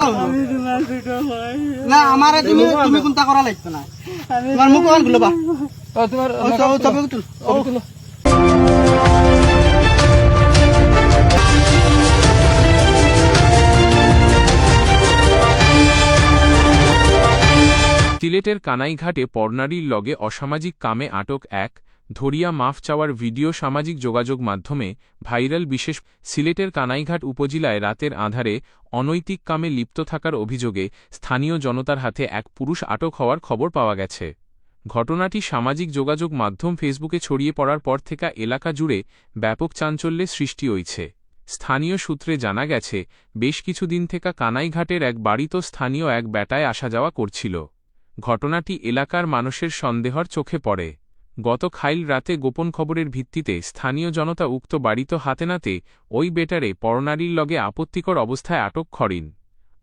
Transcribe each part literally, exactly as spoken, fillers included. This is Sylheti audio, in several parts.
আমি তোমার ছোট ভাই। না, আমারে তুমি, তুমি কুন্তা করা লাগতো না। আমি তোমার মুখ অখন খুলো বা। ও, তোমার ও, চ-, ও, ছবি তুল। ছবি তুলো। সিলেটের কানাইঘাটে পরনারীর লগে অসামাজিক কামে আটক এক, ধরিয়া মাফ চাওয়ার ভিডিও সামাজিক যোগাযোগ মাধ্যমে ভাইরাল। বিশেষ সিলেটের কানাইঘাট উপজেলায় রাতের আঁধারে অনৈতিক কামে লিপ্ত থাকার অভিযোগে স্থানীয় জনতার হাতে এক পুরুষ আটক হওয়ার খবর পাওয়া গেছে। ঘটনাটি সামাজিক যোগাযোগ মাধ্যম ফেসবুকে ছড়িয়ে পড়ার পর থেকে এলাকা জুড়ে ব্যাপক চাঞ্চল্যের সৃষ্টি হয়েছে। স্থানীয় সূত্রে জানা গেছে, বেশ কিছুদিন থেকে কানাইঘাটের এক বাড়িত স্থানীয় এক বেটায় আসা যাওয়া করছিল। ঘটনাটি এলাকার মানুষের সন্দেহর চোখে পড়ে। গত খাইল রাতে গোপন খবরের ভিত্তিতে স্থানীয় জনতা উক্ত বাড়িত হাতে নাতে ওই বেটারে পরনারীর লগে আপত্তিকর অবস্থায় আটক করেন।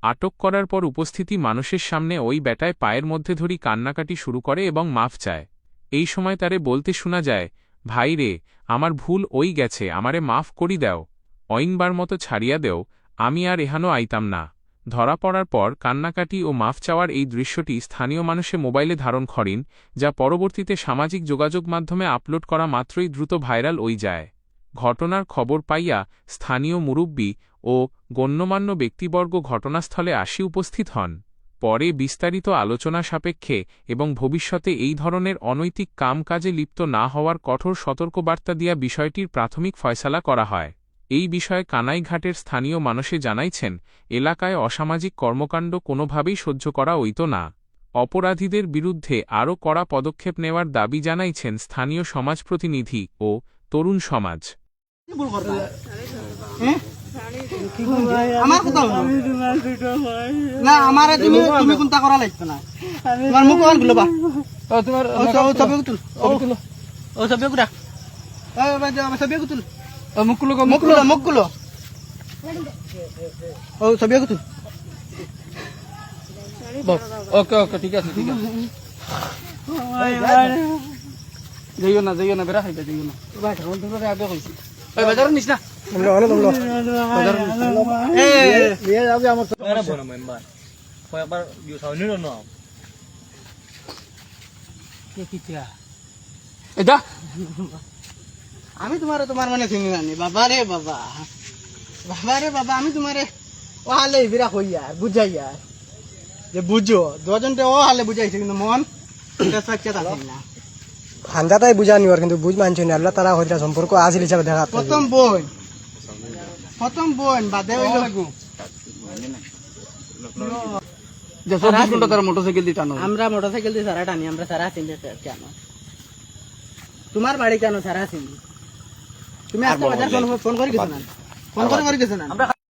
আটক করার পর উপস্থিতি মানুষের সামনে ওই বেটায় পায়ের মধ্যে ধরি কান্নাকাটি শুরু করে এবং মাফ চায়। এই সময় তারে বলতে শোনা যায়, "ভাই রে, আমার ভুল ওই গেছে, আমারে মাফ করি দেও, অইনবার মতো ছাড়িয়া দেও, আমি আর এহানো আইতাম না।" ধরা পড়ার পর কান্নাকাটি ও মাফ চাওয়ার এই দৃশ্যটি স্থানীয় মানুষে মোবাইলে ধারণ করেন, যা পরবর্তীতে সামাজিক যোগাযোগ মাধ্যমে আপলোড করা মাত্রই দ্রুত ভাইরাল হয়ে যায়। ঘটনার খবর পাইয়া স্থানীয় মুরব্বি ও গণ্যমান্য ব্যক্তিবর্গ ঘটনাস্থলে আসি উপস্থিত হন। পরে বিস্তারিত আলোচনা সাপেক্ষে এবং ভবিষ্যতে এই ধরনের অনৈতিক কাম কাজে লিপ্ত না হওয়ার কঠোর সতর্কবার্তা দিয়া বিষয়টির প্রাথমিক ফয়সালা করা হয়। এই বিষয়ে কানাইঘাটের স্থানীয় মানুষে জানাইছেন, এলাকায় অসামাজিক কর্মকাণ্ড কোনোভাবেই সহ্য করা হইত না। অপরাধীদের বিরুদ্ধে আরও কড়া পদক্ষেপ নেওয়ার দাবি জানাইছেন স্থানীয় সমাজ প্রতিনিধি ও তরুণ সমাজ। ভুল করবা। হ্যাঁ? আমার কথা হলো। আমি তোমার ছোট ভাই। না, আমারে তুমি, তুমি কুন্তা করা লাগতো না। আমি তোমার মুখ অখন খুলো বা। ও, তোমার ও, ছ-, ও, ছবি তুল। ছবি তুলো। ও, ছবি কুটা। ও, ভাই, আমার ছবি তুল। ও, মুখ খুলো, মুখ মুখ খুলো। খুলো, মুখ খুলো। ও, ছবি তুল। বস। ওকে, ওকে, ঠিক আছে, ঠিক আছে। যাইও না, যাইও না, বেড়া খাইবে, যাইও না। ভাই, তখন তোমরা আগে কইছি। ওই বাজার নিস না। তোমরা অনেক, তোমরা। বাজার নিস না। এই, এই, এই। নিয়ে যাবে আমার তো। আরে বড় মেম্বার। কয়েকবার ইয়ে খাওয়ানি না। কে কিতা? এটা? আমি তোমারে তোমার মানে চিনি জানি, বাবা রে বাবা। বাবা রে বাবা, আমি তোমারে ও হালে ইবিরা কইয়ার, বুঝাইয়ার। যে বুঝো, দুজনতে ও হালে বুঝাইছে, কিন্তু মন এটা সাচ্চা থাকে না। হান্দাটাই বুঝা নিওর, কিন্তু বুঝ মানছে না। আল্লাহ তারা হইরা সম্পর্ক আসিল হিসাবে দেখা প্রথম বই, প্রথম বই বাদে হইল। যে চব্বিশ ঘন্টা তারা মোটরসাইকেল দিয়ে টানো। আমরা মোটরসাইকেল দিয়ে সারা টানি, আমরা সারা চিনি কেন? তোমার বাড়ি কেন সারা চিনি? তুমি আজকে বাজার ফোন, ফোন করে গেছো না? ফোন করে করে গেছো না? আমরা